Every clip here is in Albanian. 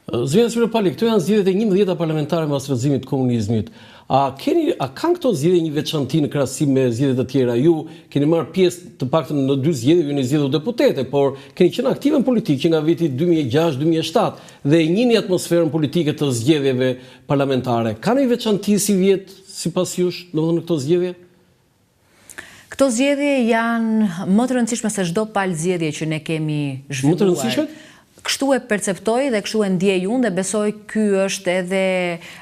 Zonja Spiropali, këto janë zgjedhjet e 11-ta parlamentare mbas rrëzimit të komunizmit. A keni a kanë këto zgjedhje një veçanti në krahasim me zgjedhjet e tjera? Ju keni marrë pjesë të paktën në dy zgjedhje, ju jeni zgjedhur deputete, por keni qenë aktive në politikë që nga viti 2006-2007 dhe e njihni atmosferën politike të zgjedhjeve parlamentare. Ka ndonjë veçanti sivjet sipas jush, domethënë në këto zgjedhje? Këto zgjedhje janë më të rëndësishme se çdo palë zgjedhje që ne kemi zhvilluar. Më të rëndësishme? Kështu e perceptoj dhe kështu e ndjej unë dhe besoj ky është edhe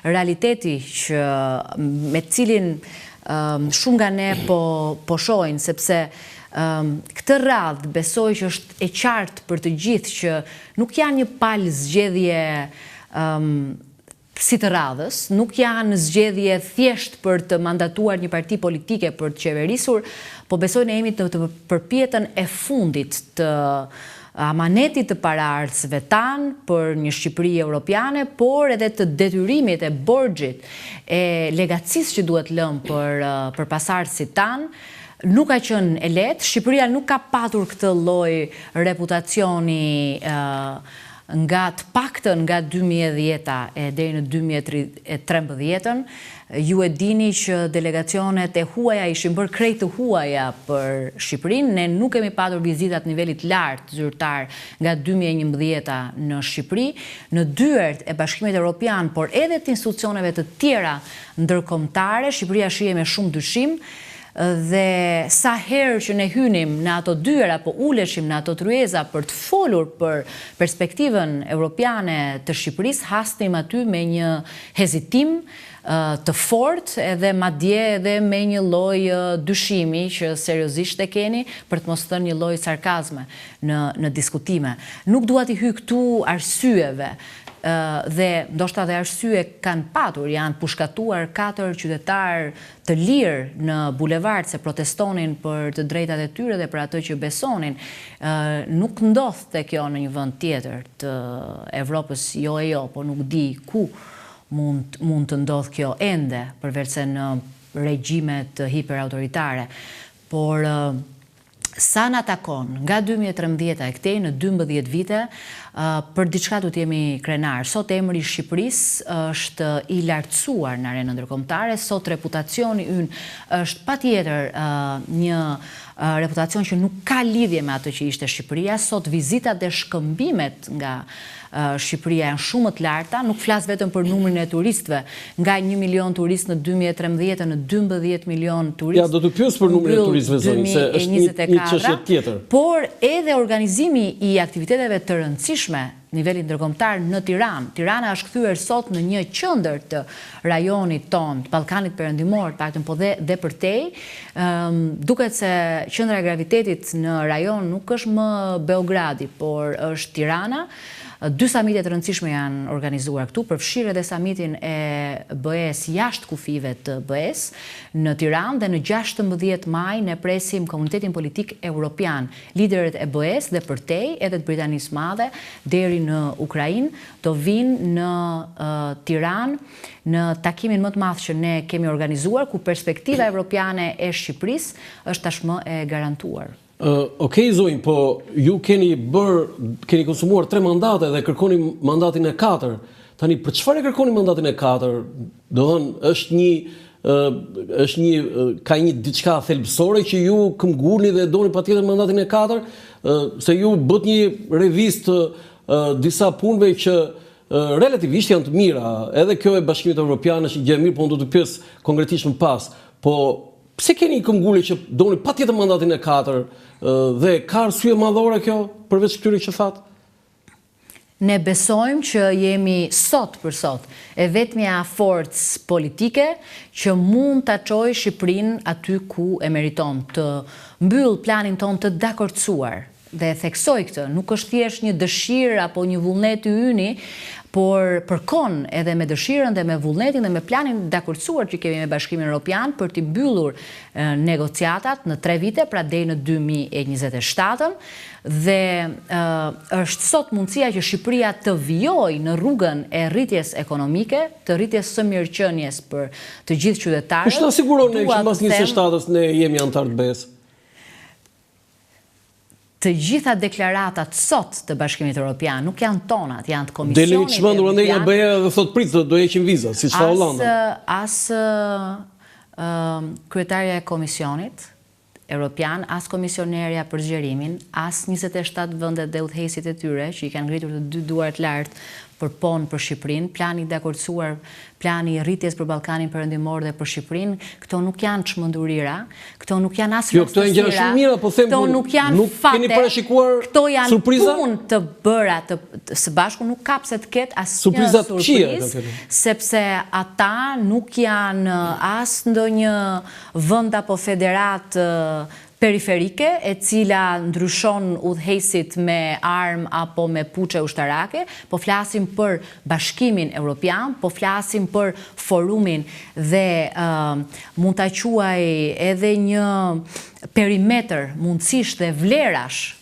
realiteti që me të cilin shumë nga ne po po shohin sepse këtë radhë besoj që është e qartë për të gjithë që nuk janë një palë zgjedhje si të radhës, nuk janë zgjedhje thjesht për të mandatuar një parti politike për të qeverisur, po besoj ne jemi të të përpjetën e fundit të amanetit të paraardhësve tanë për një Shqipëri europiane, por edhe të detyrimit e borxhit e legacisë që duhet lënë për për pasardhësit tanë. Nuk ka qenë e lehtë, Shqipëria nuk ka patur këtë lloj reputacioni Nga të paktën nga 2010-ta e deri në 2013-ën, ju e dini që delegacionet e huaja ishin bërë krejt të huaja për Shqipërinë, ne nuk kemi patur vizita të nivelit të lartë zyrtar nga 2011-ta në Shqipëri, në dyert e Bashkimit Europian, por edhe të institucioneve të tjera ndërkombëtare, Shqipëria shihej me shumë dyshim, Dhe sa herë që ne hynim në ato dyer apo uleshim në ato tryeza për të folur për perspektivën europiane të Shqipërisë, hasnim aty me një hezitim të fortë edhe madje edhe me një lloj dyshimi që seriozisht e keni, për të mos thënë një lloj sarkazme në në diskutime. Nuk dua t'i hyj këtu arsyeve dhe ndoshta dhe arsye kanë patur, janë pushkatuar katër qytetarë të lirë në bulevard se protestonin për të drejtat e tyre dhe për atë që besonin. Nuk ndodhte kjo në një vend tjetër të Evropës, jo e jo, po nuk di ku mund mund të ndodhë kjo ende, përveçse në regjimet hiperautoritare. Por Sa na takon, nga 2013 e këtej në 12 vite, për diçka duhet të jemi krenarë. Sot emri i Shqipërisë është i lartësuar në arenën ndërkombëtare, sot reputacioni ynë është patjetër një reputacion që nuk ka lidhje me atë që ishte Shqipëria, sot vizitat dhe shkëmbimet nga Shqipëria janë shumë më të larta, nuk flas vetëm për numrin e turistëve, nga një milion turistë në 2013 në 12 milion turistë. Ja, do të pyes për numrin e turistëve zonjë, se është një një çështje tjetër. Por edhe organizimi i aktiviteteve të rëndësishme nivelit ndërkombëtar në Tiranë. Tirana është kthyer sot në një qendër të rajonit tonë, të Ballkanit Perëndimor, të paktën po dhe dhe përtej. Duket se qendra e gravitetit në rajon nuk është më Beogradi, por është Tirana. Dy samite të rëndësishme janë organizuar këtu, përfshirë edhe samitin e BE-së jashtë kufijve të BE-së në Tiranë dhe në 16 maj ne presim Komunitetin Politik Europian, liderët e BE-së dhe përtej edhe të Britanisë Madhe deri në Ukrainë do vijnë në Tiranë në takimin më të madh që ne kemi organizuar, ku perspektiva evropiane e Shqipërisë është tashmë e garantuar. Okej zonjë, po ju keni bërë, keni konsumuar tre mandate dhe kërkoni mandatin e katër. Tani për çfarë e kërkoni mandatin e katër? Domethënë është një është një ka një diçka thelbësore që ju këmbgulni dhe e doni patjetër mandatin e katër, se ju bëtë një revistë disa punëve që relativisht janë të mira. Edhe kjo e Bashkimit Evropian është një gjë e mirë, po unë do të pyes konkretisht më pas. Po pse keni një këmbgulje që doni patjetër mandatin e katër dhe ka arsye madhore kjo përveç këtyre që thatë? Ne besojmë që jemi sot për sot e vetmja forcë politike që mund ta çojë Shqipërinë aty ku e meriton, të mbyllë planin tonë të dakordësuar Dhe e theksoj këtë, nuk është thjesht një dëshirë apo një vullnet i yni, por përkon edhe me dëshirën dhe me vullnetin dhe me planin e dakordësuar që kemi me Bashkimin Europian për t'i mbyllur negociatat në tre vite, pra deri në 2027-ën, dhe është sot mundësia që Shqipëria të vijojë në rrugën e rritjes ekonomike, të rritjes së mirëqenies për të gjithë qytetarët. Kush na siguron ne që mbas 27-ës ne jemi anëtarë të BE-së? Të gjitha deklaratat sot të Bashkimit Europian nuk janë tonat, janë të Komisionit Europian. Del një i çmendur andej nga BE-ja dhe thotë prit, do heqim vizat, siç tha Hollanda. As kryetarja e Komisionit Europian, as komisionerja për zgjerimin, as 27 vendet dhe udhëheqësit e tyre që i kanë ngritur të dy duart lart për po-në për Shqipërinë, plani i dakordësuar, plani i rritjes për Ballkanin Perëndimor dhe për Shqipërinë, këto nuk janë çmendurira, këto nuk janë as jo, këto janë gjëra shumë mira, po them këto nuk janë nuk fate, keni parashikuar këto janë surpriza? punë të bëra të, të së bashku nuk ka pse të ketë asnjë surpriza të surprizë, sepse ata nuk janë as ndonjë vend apo federatë periferike, e cila ndryshon udhëheqësit me armë apo me puçe ushtarake, po flasim për Bashkimin Europian, po flasim për forumin dhe mund ta quaj edhe një perimetër mundësish dhe vlerash,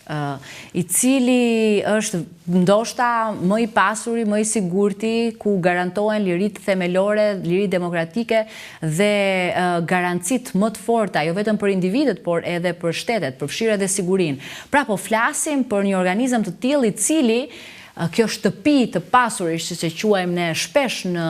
i cili është ndoshta më i pasuri, më i sigurti, ku garantohen liritë themelore, liritë demokratike dhe garancitë më të forta, jo vetëm për individët, por edhe për shtetet, përfshirë edhe sigurinë. Pra po flasim për një organizëm të tillë i cili kjo shtëpi të pasurish, siç e quajmë ne shpesh në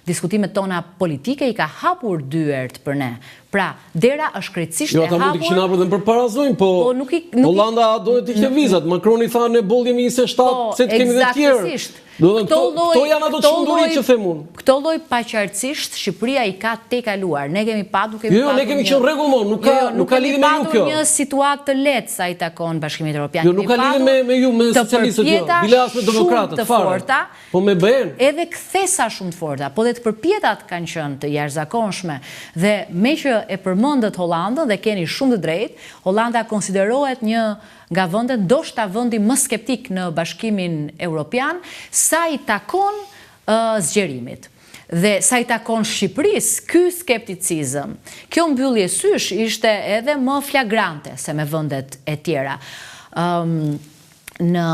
diskutimet tona politike, i ka hapur dyert për ne. Pra, dera është krejtësisht jo, e hapur. Jo, ata mund t'i kishin hapur dhe më përpara zonjë, po, po nuk i, nuk Hollanda do të hiqte vizat, Macroni tha ne boll jemi 27, po, se të kemi dhe tjerë. Do të këto, këto janë ato çmenduri që them unë. Këto lloj paqartësisht Shqipëria i ka tejkaluar. Ne kemi patur, kemi jo, jo, ne kemi qenë në rregull mo, nuk ka jo, jo, nuk ka lidhje me ju kjo. Kemi patur një situatë të lehtë sa i takon Bashkimit Evropian. Jo, nuk ka lidhje me me ju, me socialistët jo, bile as me demokratët, fare. Po me BE-në. Edhe kthesa shumë të forta, po dhe të përpjetat kanë qenë të jashtëzakonshme. Dhe meqë e përmendët Hollandën dhe keni shumë të drejtë, Hollanda konsiderohet një nga vendet, ndoshta vendi më skeptik në Bashkimin Europian, sa i takon zgjerimit. Dhe sa i takon Shqipërisë, ky skepticizëm, kjo mbyllje sysh ishte edhe më flagrante se me vendet e tjera. Në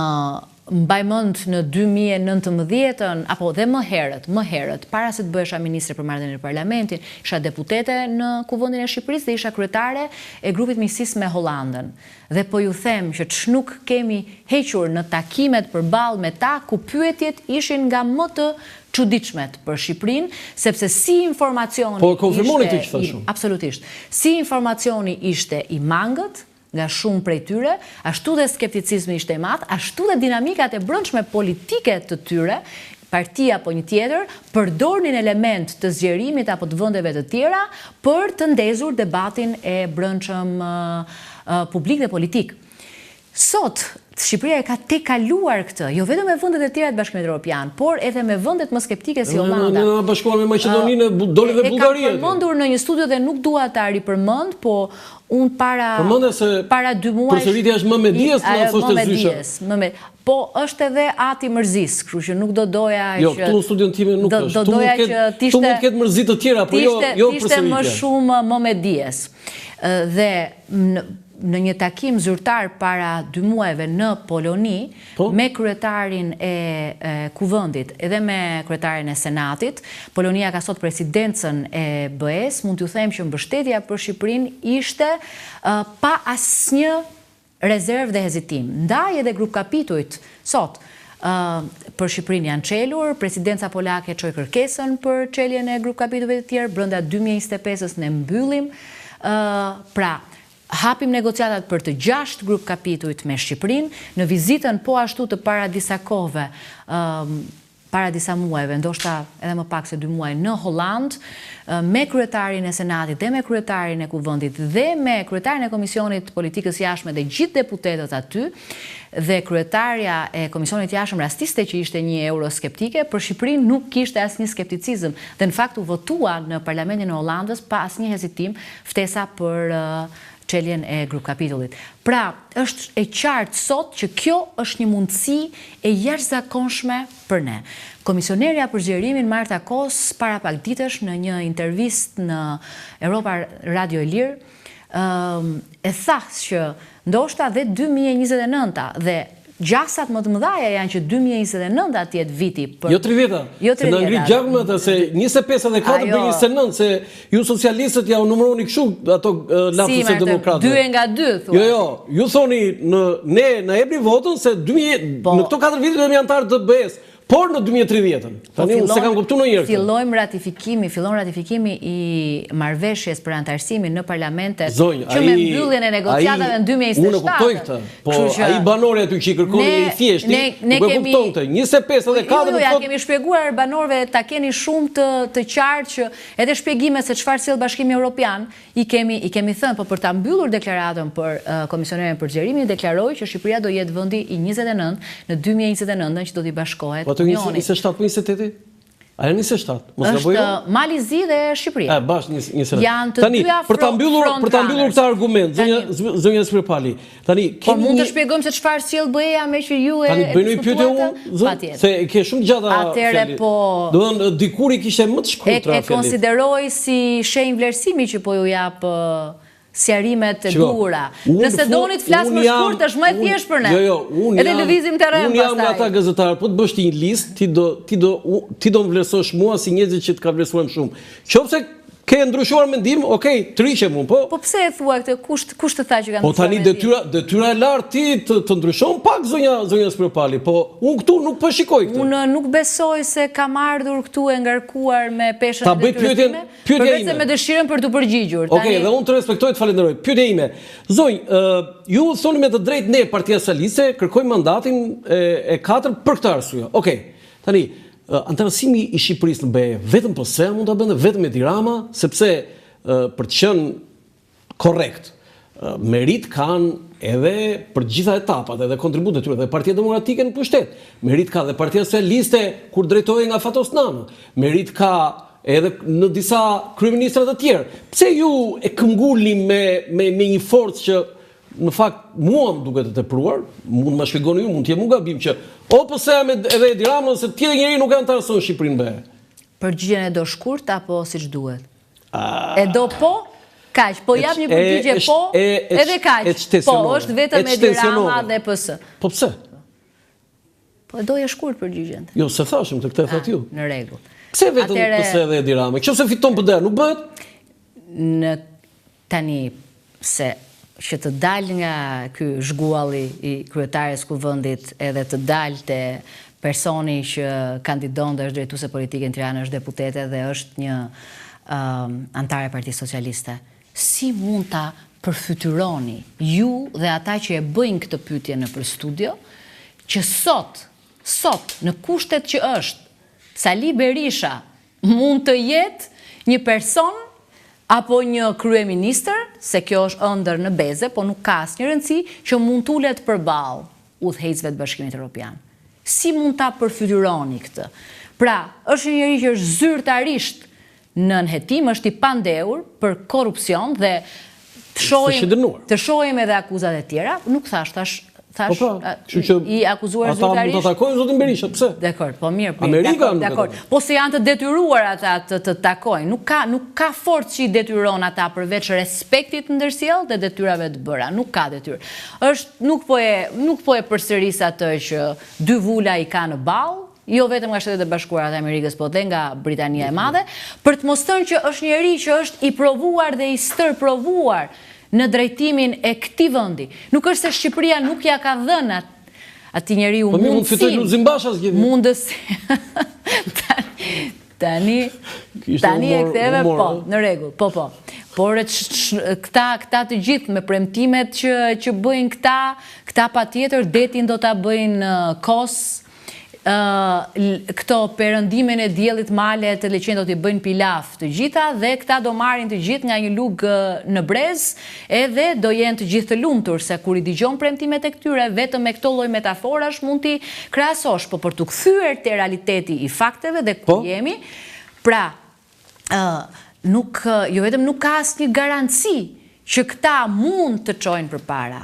Mbaj mend në 2019-ën, apo dhe më herët, më herët, para se të bëhesha ministre për marrëdhëniet me parlamentin, isha deputete në Kuvendin e Shqipërisë dhe isha kryetare e grupit miqësisë me Hollandën. Dhe po ju them që ç'nuk kemi hequr në takimet përballë me ta ku pyetjet ishin nga më të çuditshmet për Shqipërinë, sepse si informacioni Po e konfirmoni këtë që thashë unë? Absolutisht. Si informacioni ishte i mangët, nga shumë prej tyre, ashtu dhe skepticizmi ishte i madh, ashtu dhe dinamikat e brendshme politike të tyre, parti apo një tjetër, përdornin elementë të zgjerimit apo të vendeve të tjera për të ndezur debatin e brendshëm publik dhe politik. Sot, Shqipëria e ka tejkaluar këtë, jo vetëm me vendet e tjera të Bashkimit Europian, por edhe me vendet më skeptike si Hollanda. Ne na bashkuan me Maqedoninë, doli dhe Bullgaria. E kam përmendur në një studio dhe nuk dua ta ripërmend, po unë para Përmende se para dy muajsh përsëritja është mëmë e dijes, na thoshte zysha. Mëmë e dijes, mëmë Po është edhe ati i mërzisë, kështu që nuk do doja që Jo, këtu në studion time nuk është. Do doja që të ishte Këtu mund të ketë mërzi të tjera, po jo jo përsëritje. Të ishte më shumë mëmë e dijes. Dhe në një takim zyrtar para dy muajve në Poloni, po? me kryetarin e, e Kuvendit edhe me kryetarin e Senatit, Polonia ka sot presidencën e BE-së, mund t'ju them që mbështetja për Shqipërinë ishte uh, pa asnjë rezervë dhe hezitim. Ndaj edhe grupkapitujt sot për Shqipërinë janë çelur, presidenca polake çoi kërkesën për çeljen e grupkapitujve të tjerë, brenda 2025-ës ne mbyllim, pra hapim negociatat për të gjashtë grupkapitujt me Shqipërinë, në vizitën po ashtu të para disa kohëve, para disa muajve, ndoshta edhe më pak se dy muaj, në Hollandë, me kryetarin e Senatit dhe me kryetarin e Kuvendit dhe me kryetarin e Komisionit të Politikës Jashtme dhe gjithë deputetët aty, dhe kryetarja e Komisionit të Jashtëm rastiste që ishte një euroskeptike, për Shqipërinë nuk kishte asnjë skepticizëm dhe në fakt u votua në Parlamentin e Hollandës pa asnjë hezitim ftesa për çeljen e grupkapitullit. Pra, është e qartë sot që kjo është një mundësi e jashtëzakonshme për ne. Komisionerja për zgjerimin Marta Kos para pak ditësh në një intervistë në Europa Radio e Lirë, e tha që ndoshta dhe 2029-a dhe. Gjasat më të mëdhaja janë që 2029 të jetë viti për Jo 30-ta. Jo 30-ta. Se na ngrit gjakun me atë se 25 edhe 4 bëjnë 29 se ju socialistët ja u numëroni kështu ato lapsuset e demokratëve. Dy e nga dy thua. Jo, jo, ju thoni në ne na jepni votën se 2000 po. në këto 4 vite do jemi anëtarë të BE-së. Por në 2030-ën. Po Tani unë s'e kam kuptuar ndonjëherë. Fillojmë ratifikimi, fillon ratifikimi i marrëveshjes për anëtarësimin në parlamentet Zonjë, që me mbylljen e negociatave në 2027. Unë e kuptoj këtë. Po ai banori aty që i kërkoni i thjeshti, nuk e kupton këtë. 25 edhe 4 jo, jo, ja kemi shpjeguar banorëve ta keni shumë të të qartë që edhe shpjegimet se çfarë sjell Bashkimi Evropian I kemi, i kemi thënë, po për ta mbyllur deklaratën për Komisionerin për Zgjerimin, deklaroi që Shqipëria do jetë vendi i 29 në 2029-ën që do t'i bashkohet Po ato Unionit. 27 po 28-i? A janë 27? Mos gaboj Është unë? Mali i Zi dhe Shqipëria. E, bashkë 29. Janë të Tani, dyja për ta mbyllur, për ta mbyllur këtë argument, zonja zonja Spiropali, tani Po kemi mund të shpjegojmë se çfarë sjell BE-ja meqë ju e Tani bëj një pyetje unë, zonjë, se e ke shumë gjata Atëherë po Domethënë dikur i kishe më të shkurtra fjalitë. E konsideroj si shenjë vlerësimi që po ju jap sqarimet e duhura. Nëse doni të flas më shkurt është më e thjeshtë për ne. Jo, jo, unë Edhe lëvizim terren pastaj. Unë jam nga ata gazetarë, po të bësh ti një listë, ti do ti do ti do më vlerësosh mua si njerëzit që të ka vlerësuar më shumë. Qoftë se Ke ndryshuar mendim, ok, tërhiqem unë, po. Po pse e thua këtë? Kush kush të tha që kam po ndryshuar mendim? Po tani detyra detyra e lartë ti të, të ndryshon pak zonja zonja Spiropali, po unë këtu nuk po shikoj këtë. Unë nuk besoj se kam ardhur këtu e ngarkuar me peshën e detyrës time, përveç se me dëshirën për t'u përgjigjur. Tani... Ok, dhe unë të respektoj, të falenderoj. Pyetja ime, zonjë, uh, ju thoni me të drejtë ne Partia Socialiste kërkojmë mandatin e, e katërt për këtë arsye. Ok, tani Anëtarësimi i Shqipërisë në BE vetëm PS-ja mund ta bënte, vetëm Edi Rama, sepse për të qenë korrekt, meritë kanë edhe për të gjitha etapat, edhe kontributet e tyre dhe Partia Demokratike në pushtet. Meritë ka dhe Partia Socialiste kur drejtohej nga Fatos Nano. Meritë ka edhe në disa kryeministra të tjerë. Pse ju e këmbgulni me me me një forcë që Në fakt, mua më duket e tepruar, mund të ma shpjegoni ju, mund të jem unë gabim që o PS-ja me edhe Edi Ramën se tjetër njeri nuk e anëtarëson Shqipërinë në BE. Përgjigjen e do shkurt apo siç duhet? E do po? Kaq, po jap një përgjigje po, edhe kaq. Po, është vetëm Edi Rama dhe PS. Po pse? Po e doje shkurt përgjigjen. Jo, s'e thashë, këtë e thatë ju. Në rregull. Pse vetëm PS dhe Edi Rama? Qoftë se fiton PD, nuk bëhet? Në tani se që të dalë nga ky zhgualli i kryetares Kuvendit edhe të dalë te personi që kandidon dhe është drejtuese politike në Tiranë, është deputete dhe është një anëtare e Partisë Socialiste. Si mund ta përfytyroni ju dhe ata që e bëjnë këtë pyetje nëpër studio, që sot, sot, në kushtet që është, Sali Berisha mund të jetë një person apo një kryeministër, se kjo është ëndërr në beze, po nuk ka asnjë rëndësi, që mund të ulet përballë udhëheqësve të Bashkimit Europian. Si mund ta përfytyroni këtë? Pra, është një njeri që është zyrtarisht nën hetim, është i pandehur për korrupsion dhe të shohim të shohim edhe akuzat e tjera, nuk thashë, thashë thashë po pra, që i akuzuar zyrtarisht. Ata mund ta takojnë zotin Berisha, pse? Dakord, po mirë, po Amerika dakord, dakord. Po se janë të detyruar ata të të takojnë. Nuk ka nuk ka forcë që i detyron ata përveç respektit të ndërsjellë dhe detyrave të bëra. Nuk ka detyrë. Është nuk po e nuk po e përsëris atë që dy vula i ka në ballë, jo vetëm nga Shtetet e Bashkuara të Amerikës, po dhe nga Britania e Madhe, për të mos thënë që është njeri që është i provuar dhe i stërprovuar në drejtimin e këtij vendi. Nuk është se Shqipëria nuk ia ka dhënë atij njeriu po mundësinë. Mundësinë. Tani, tani e ktheve, po, në rregull, po, po. Por këta, këta të gjithë me premtimet që, që bëjnë këta, këta patjetër detin do ta bëjnë kos, këto perëndimin e diellit malet e liqenit do t'i bëjnë pilaf të gjitha dhe këta do marrin të gjithë nga një lugë në brez edhe do jenë të gjithë të lumtur se kur i dëgjon premtimet e këtyre vetëm me këto lloj metaforash mund t'i krahasosh po për t'u kthyer te realiteti i fakteve dhe ku po? jemi pra ë nuk jo vetëm nuk ka asnjë garanci që këta mund të çojnë përpara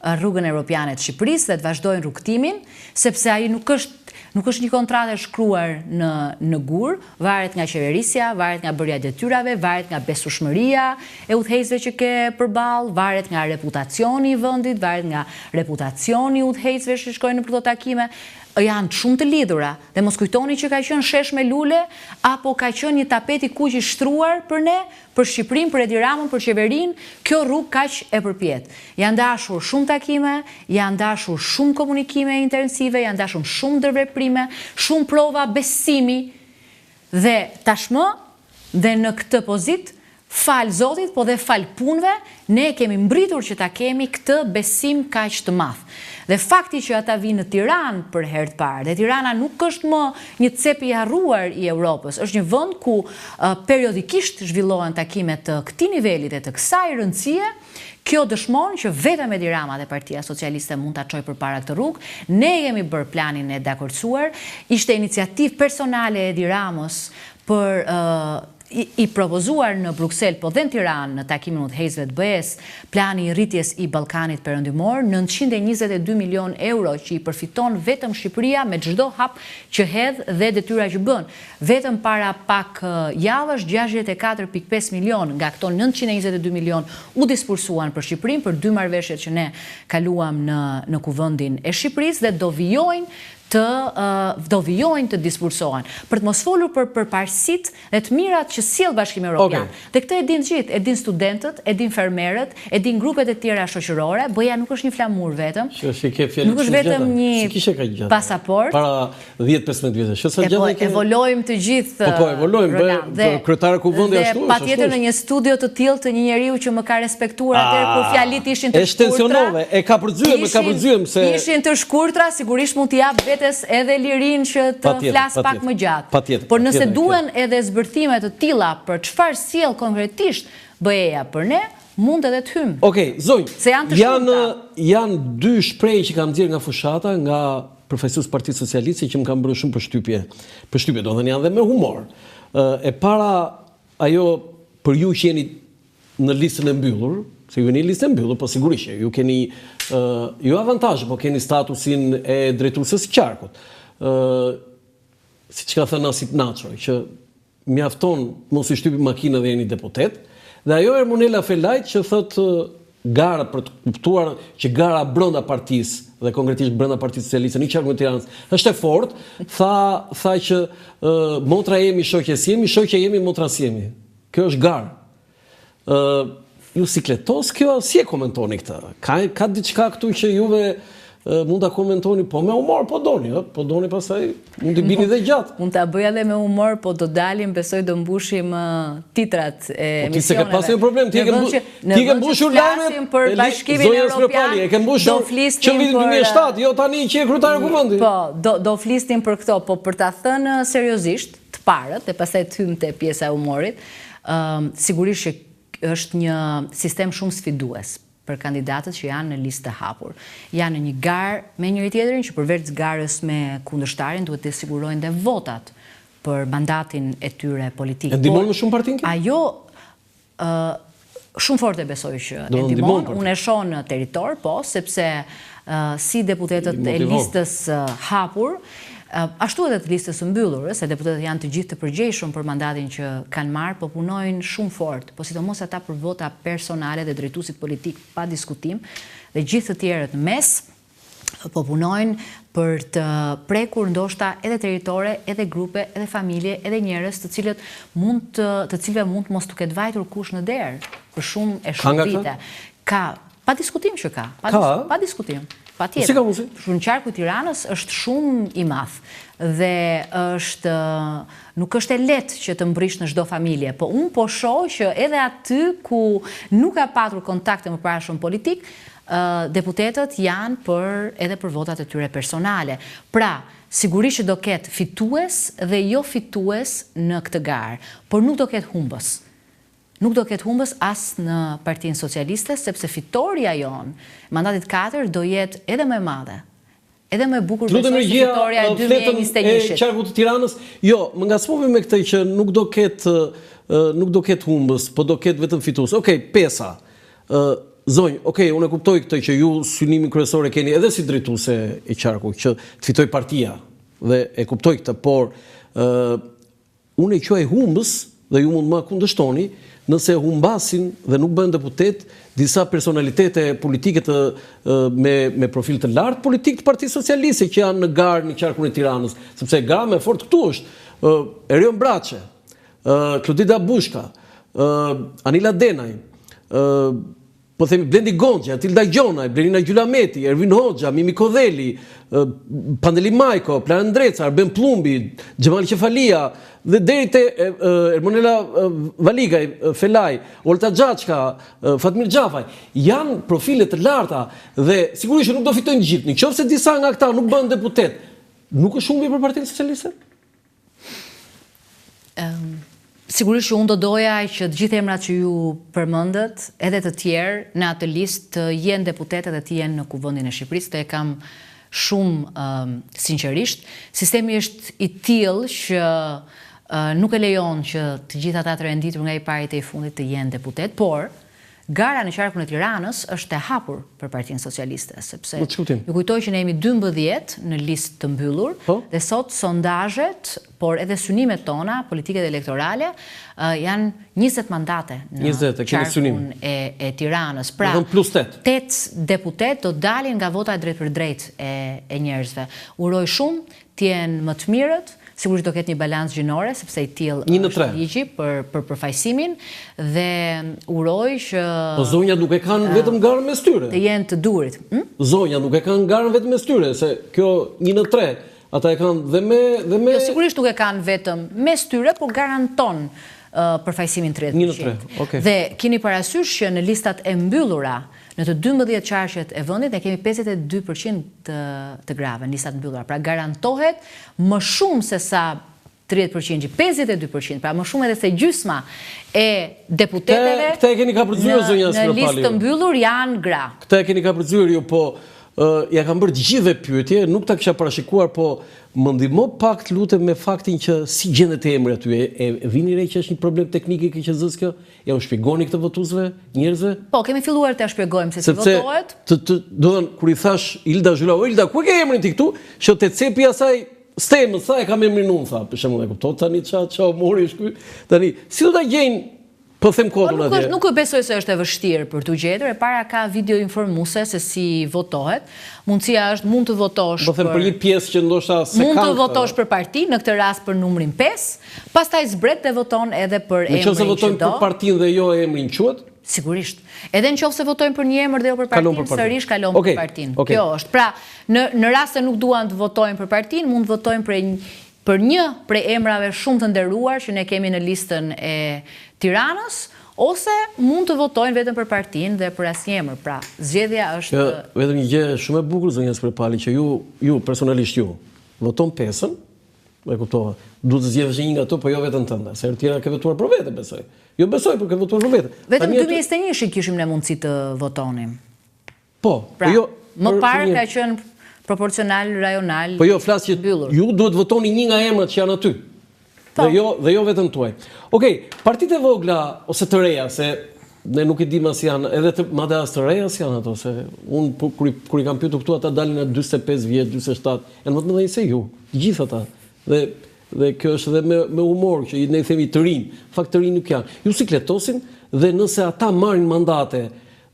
rrugën europiane të Shqipërisë dhe të vazhdojnë rrugëtimin, sepse ai nuk është. Nuk është një kontratë e shkruar në në gur, varet nga qeverisja, varet nga bërja e detyrave, varet nga besueshmëria e udhëheqësve që ke përballë, varet nga reputacioni i vendit, varet nga reputacioni i udhëheqësve që shkojnë nëpër këto takime. Janë shumë të lidhura dhe mos kujtoni që ka qenë shesh me lule apo ka qenë një tapet i kuq i shtruar për ne, Për Shqipërinë, për Edi Ramën, për qeverinë, kjo rrugë kaq e përpjetë. Janë dashur shumë takime, janë dashur shumë komunikime intensive, janë dashur shumë ndërveprime, shumë prova besimi dhe tashmë dhe në këtë pozitë, falë Zotit, po dhe falë punëve, ne kemi mbritur që ta kemi këtë besim kaq të madh. Dhe fakti që ata vijnë në Tiranë për herë të parë, dhe Tirana nuk është më një cep i harruar i Europës, është një vend ku periodikisht zhvillohen takime të këtij niveli dhe të kësaj rëndësie, kjo dëshmon që vetëm Edi Rama dhe Partia Socialiste mund ta çojë përpara këtë rrugë. Ne kemi bërë planin e dakordësuar, ishte iniciativë personale e Edi Ramës për i propozuar në Bruksel, po dhe në Tiranë në takimin e udhëheqësve të BE-së, plani i rritjes i Ballkanit Perëndimor, 922 milionë euro që i përfiton vetëm Shqipëria me çdo hap që hedh dhe detyra që bën. Vetëm para pak javësh, 64,5 milionë nga këto 922 milionë u disbursuan për Shqipërinë për dy marrëveshjet që ne kaluam në në Kuvendin e Shqipërisë dhe do vijojnë të do vijojnë të disbursohen. Për të mos folur për përparësitë dhe të mirat që sjell Bashkimi Europian. Okay. Dhe këtë e dinë të gjithë, e dinë studentët, e dinë fermerët, e dinë grupet e tjera shoqërore, BE-ja nuk është një flamur vetëm. Që si ke fjalë nuk është vetëm një si kishe kaq gjatë. Pasaportë. Para 10-15 vjetësh. Që sa gjatë po, ke? Evolojmë të gjithë. Po po evolojmë, dhe kryetare kuvendi ashtu. Dhe patjetër në një studio të tillë të një njeriu që më ka respektuar atëherë kur ah, fjalitë ishin të shkurtra. E shtensionove, e ka përgjyem, e ka përgjyem se ishin të shkurtra, sigurisht mund t'i jap vetes edhe lirinë që të flas pak më gjatë. Patjetër. Por nëse duhen edhe zbërthime të tilla për çfarë sjell konkretisht BE-ja për ne, mund edhe të hyjmë. Okej, zonjë, Se janë të janë janë dy shprehje që kam nxjerrë nga fushata, nga përfaqësues të Partisë Socialiste që më kanë bërë shumë përshtypje. Përshtypje, domethënë janë dhe me humor. E para ajo për ju që jeni në listën e mbyllur, se ju jeni listë e mbyllur, po sigurisht që ju keni jo avantazhe, po keni statusin e drejtueses së qarkut. Ë siç ka thënë Nasip Naço, që mjafton mos i shtypi makina dhe jeni deputet, dhe ajo Ermonela Felajt që thotë gara për të kuptuar që gara brenda partisë dhe konkretisht brenda Partisë Socialiste në qarkun e Tiranës është e fortë, tha tha që motra jemi shoqe s'jemi, shoqe jemi motra s'jemi. Kjo është garë. Ë ju sikletos kjo, si e komentoni këtë? Ka ka diçka këtu që juve mund ta komentoni po me humor, po doni, ë, po doni pastaj mund t'i bini dhe gjatë. Mund ta bëja dhe me humor, po do dalim, besoj do mbushim titrat e emisioneve. Po ti s'e ke pasur një problem, ti e ke mbushur, ti ke mbushur lajmet për Bashkimin Evropian. E ke mbushur që në vitin 2007, jo tani që je kryetare e Kuvendit. Po, do do flisnim për këto, po për ta thënë seriozisht, të parët dhe pastaj të hyjmë te pjesa e humorit, sigurisht që është një sistem shumë sfidues për kandidatët që janë në listë të hapur. Janë në një garë me njëri-tjetrin që përveç garës me kundërshtarin duhet të sigurojnë dhe votat për mandatin e tyre politik. E ndihmon më shumë partinë kjo? Ajo Shumë fort e besoj që e ndihmon, unë e shoh në territor, po, sepse si deputetët e listës hapur, ashtu edhe të listës së mbyllur, se deputetët janë të gjithë të përgjegjshëm për mandatin që kanë marrë, po punojnë shumë fort, po sidomos ata për vota personale dhe drejtuesit politikë pa diskutim, dhe gjithë të tjerët në mes, po punojnë për të prekur ndoshta edhe territore, edhe grupe, edhe familje, edhe njerëz të cilët mund të, të cilëve mund të mos t'u ketë vajtur kush në derë për shumë e shumë vite. Ka, pa diskutim që ka, pa, ka? pa diskutim. Patjetër. Si ka mundësi? Shumë qarku i Tiranës është shumë i madh dhe është nuk është e lehtë që të mbrish në çdo familje, po unë po shoh që edhe aty ku nuk ka patur kontakte më parë politik, deputetët janë për edhe për votat e tyre personale. Pra, sigurisht që do ketë fitues dhe jo fitues në këtë garë, por nuk do ketë humbës. Nuk do ketë humbës as në Partinë Socialiste, sepse fitorja jonë, mandatit 4 do jetë edhe më e madhe. Edhe më e bukur besoj se fitorja e 2021-shit. E qarkut të Tiranës, jo, më ngacmove me këtë që nuk do ketë nuk do ketë humbës, po do ketë vetëm fitues. Okej, pesa. Ë zonjë, okej, unë e kuptoj këtë që ju synimin kryesor e keni edhe si drejtuese e qarkut, që të fitojë partia. dhe e kuptoj këtë, por ë unë e quaj humbës dhe ju mund të ma kundërshtoni nëse humbasin dhe nuk bëhen deputet disa personalitete politike të me me profil të lartë politik të Partisë Socialiste që janë në garë në qarkun e Tiranës, sepse gara më e fortë këtu është Erion Braçe, Klodida Bushka, Anila Denaj, po themi Blendi Gonxhja, Etilda Gjonaj, Blerina Gjylameti, Ervin Hoxha, Mimi Kodheli, Pandeli Majko, Plarent Ndreca, Arben Pëllumbi, Xhemal Qefalia dhe deri te Ermonela Valikaj, Felaj, Olta Xhaçka, Fatmir Xhafaj. Janë profile të larta dhe sigurisht që nuk do fitojnë të gjithë. Në qoftë se disa nga këta nuk bëhen deputet, nuk është humbje për Partinë Socialiste? Sigurisht që unë do doja që të gjithë emrat që ju përmendët, edhe të tjerë në atë listë të jenë deputetë dhe të jenë në Kuvendin e Shqipërisë, këtë e kam shumë sinqerisht. Sistemi është i tillë që nuk e lejon që të gjithë ata të renditur nga i pari te i fundit të jenë deputetë, por Gara në qarkun e Tiranës është e hapur për Partinë Socialiste, sepse ju kujtoj që ne jemi 12 në listë të mbyllur po? dhe sot sondazhet, por edhe synimet tona politike dhe elektorale janë 20 mandate në 20, qarkun e, e Tiranës. Pra, plus 8. 8 deputetë do dalin nga vota e drejtpërdrejtë e, e njerëzve. Uroj shumë të jenë më të mirët, sigurisht do ketë një balancë gjinore, sepse i tillë është ligji për për përfaqësimin dhe uroj që Po zonjat nuk e kanë vetëm garën mes tyre. Të jenë të duhurit. Hm? Zonjat nuk e kanë garën vetëm mes tyre, se kjo 1 në 3, ata e kanë dhe me dhe me Jo, sigurisht nuk e kanë vetëm mes tyre, por garanton përfaqësimin 30%. 1 në 3, okay. Dhe kini parasysh që në listat e mbyllura Në të 12 qarqet e vendit ne kemi 52% të të grave në lista të mbyllura. Pra garantohet më shumë se sa 30%, 52%, pra më shumë edhe se gjysma e deputeteve Këtë e keni kapërcyer zonja Spiropali. Në listë të mbyllur janë gra. Këtë e keni kapërcyer ju, po ja kam bërë të gjithëve pyetje, nuk ta kisha parashikuar, po më ndihmo pak të lutem me faktin që si gjendet emri aty, e, e vini re që është një problem teknik i KQZ-së kjo? Ja u shpjegoni këtë votuesve, njerëzve? Po, kemi filluar ta shpjegojmë se si votohet. Sepse, të, të, do thënë, kur i thash Ilda Zhyla, o Ilda, ku e ke emrin ti këtu? Që te cepi asaj stemës, tha, e kam emrin unë, tha. Për shembull, e kupton tani ça ça humori është ky? Tani, si do ta gjejnë Po them po, kodun atje. Nuk e besoj se është e vështirë për t'u gjetur. E para ka video informuese se si votohet. Mundësia është mund të votosh Po them për një pjesë që ndoshta s'e kanë. Mund të votosh për parti, në këtë rast për numrin 5. Pastaj zbret dhe voton edhe për emrin që do. Në qoftë se votojnë për partinë dhe jo emrin quhet? Sigurisht. Edhe në qoftë se votojnë për një emër dhe jo për partinë, sërish kalon për partinë. Kjo është. Pra, në në rast se nuk duan të votojnë për partinë, mund të votojnë për për një prej emrave shumë të nderuar që ne kemi në listën e Tiranës, ose mund të votojnë vetëm për partinë dhe për asnjë emër. Pra, zgjedhja është Kjo, vetëm një gjë shumë e bukur zonja Spiropali që ju ju personalisht ju voton pesën, E kuptova. Duhet të zgjedhësh një nga ato, po jo veten tënde. Se herë tjera ke votuar për vete, besoj. Jo besoj, por ke votuar për vete. Vetëm 2021 kishim ne mundësi të votonim. Po, pra, po jo. Më parë ka qenë proporcional, rajonal, Po jo, flas që ju duhet votoni një nga emrat që janë aty. Po. Dhe jo, dhe jo veten tuaj. Okej, partitë e vogla ose të reja, se ne nuk e dimë as janë, edhe të madje as të reja s'janë ato, se unë po, kur i, kur i kam pyetur këtu ata dalin në 45 vjet, 47, janë më të mëdhenj se ju, të gjithë ata. Dhe dhe kjo është edhe me me humor që ne i themi të rinj. Në fakt të rinj nuk janë. Ju sikletosin dhe nëse ata marrin mandate,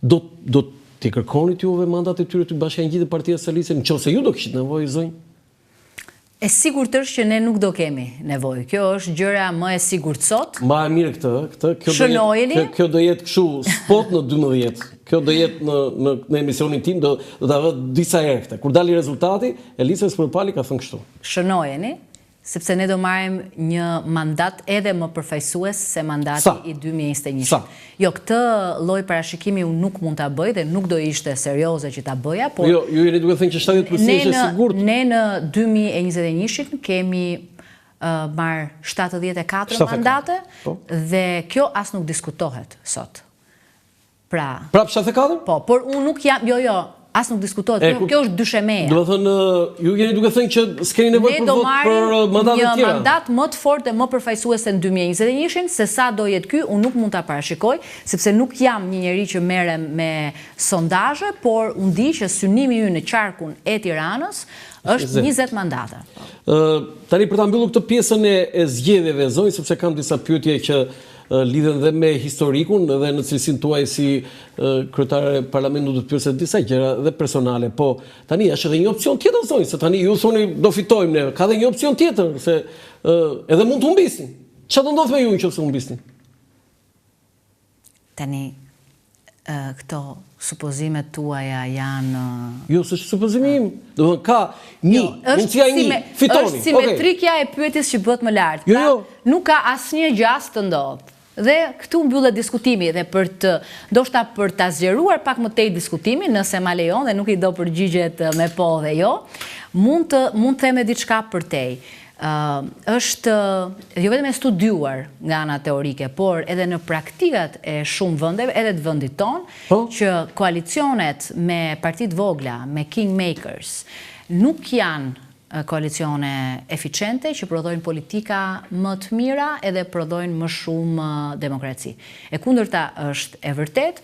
do do t'i kërkonit juve mandatet e tyre t'i bashkangjitet Partia Socialiste, nëse ju do kishit nevojë zonjë. E sigurt është që ne nuk do kemi nevojë. Kjo është gjëra më e sigurt sot. Mbaje mirë këtë, këtë, kjo do jetë, kjo, kjo do jetë kështu spot në 12. Kjo do jetë në në në emisionin tim, do do ta vë disa herë këtë. Kur dali rezultati, Elisa Spiropali ka thënë kështu. Shënojeni, sepse ne do marrim një mandat edhe më përfaqësues se mandati i 2021. Sa? Jo, këtë lloj parashikimi unë nuk mund ta bëj dhe nuk do ishte serioze që ta bëja, por Jo, ju jeni duke thënë që 70 plus 1 është e sigurt. Ne në 2021-shin kemi marrë 74 mandate po. dhe kjo as nuk diskutohet sot. Pra. Prap 74? Po, por unë nuk jam, jo, jo. As nuk diskutohet, kjo, kjo është dyshemeja. Do të thënë, ju jeni duke thënë që s'keni nevojë për votë për mandate të tjera. Një mandat më të fortë dhe më përfaqësues se në 2021-shin, se sa do jetë ky, unë nuk mund ta parashikoj, sepse nuk jam një njeri që merrem me sondazhe, por unë di që synimi ynë në qarkun e Tiranës është 20 mandate. Tani për ta mbyllur këtë pjesën e zgjedhjeve, zonjë, sepse kam disa pyetje që lidhen dhe me historikun dhe në cilësinë tuaj si kryetare e parlamentit do të pyes disa gjëra dhe personale, po tani është edhe një opsion tjetër, zonjë, se tani ju thoni do fitojmë ne, ka dhe një opsion tjetër, se edhe mund të humbisni. Çfarë do ndodhë me ju në qoftë se humbisni? Tani, këto supozimet tuaja janë. Jo, s'është supozimi im. Do të ka një, jo, mundësia një, fitoni. Është simetrikja e pyetjes që bëtë më lart. Jo, pra, jo. Nuk ka asnjë gjasë të ndodhë. Dhe këtu mbyllet diskutimi dhe për të, ndoshta për ta zgjeruar pak më tej diskutimin, nëse ma lejon dhe nuk i do përgjigjet me po dhe jo, mund të them diçka për tej. Është jo vetëm e studiuar nga ana teorike, por edhe në praktikat e shumë vendeve, edhe të vendit tonë, po, që koalicionet me partitë vogla, me kingmakers, nuk janë koalicione eficiente që prodhojnë politika më të mira edhe prodhojnë më shumë demokraci. E kundërta është e vërtet,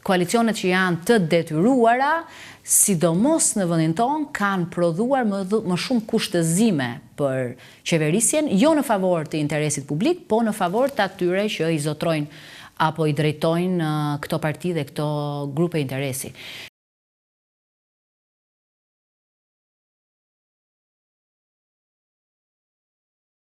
koalicionet që janë të detyruara, sidomos në vendin tonë, kanë prodhuar më shumë kushtëzime për qeverisjen, jo në favor të interesit publik, po në favor të atyre që i zotrojnë apo i drejtojnë këto parti dhe këto grupe interesi.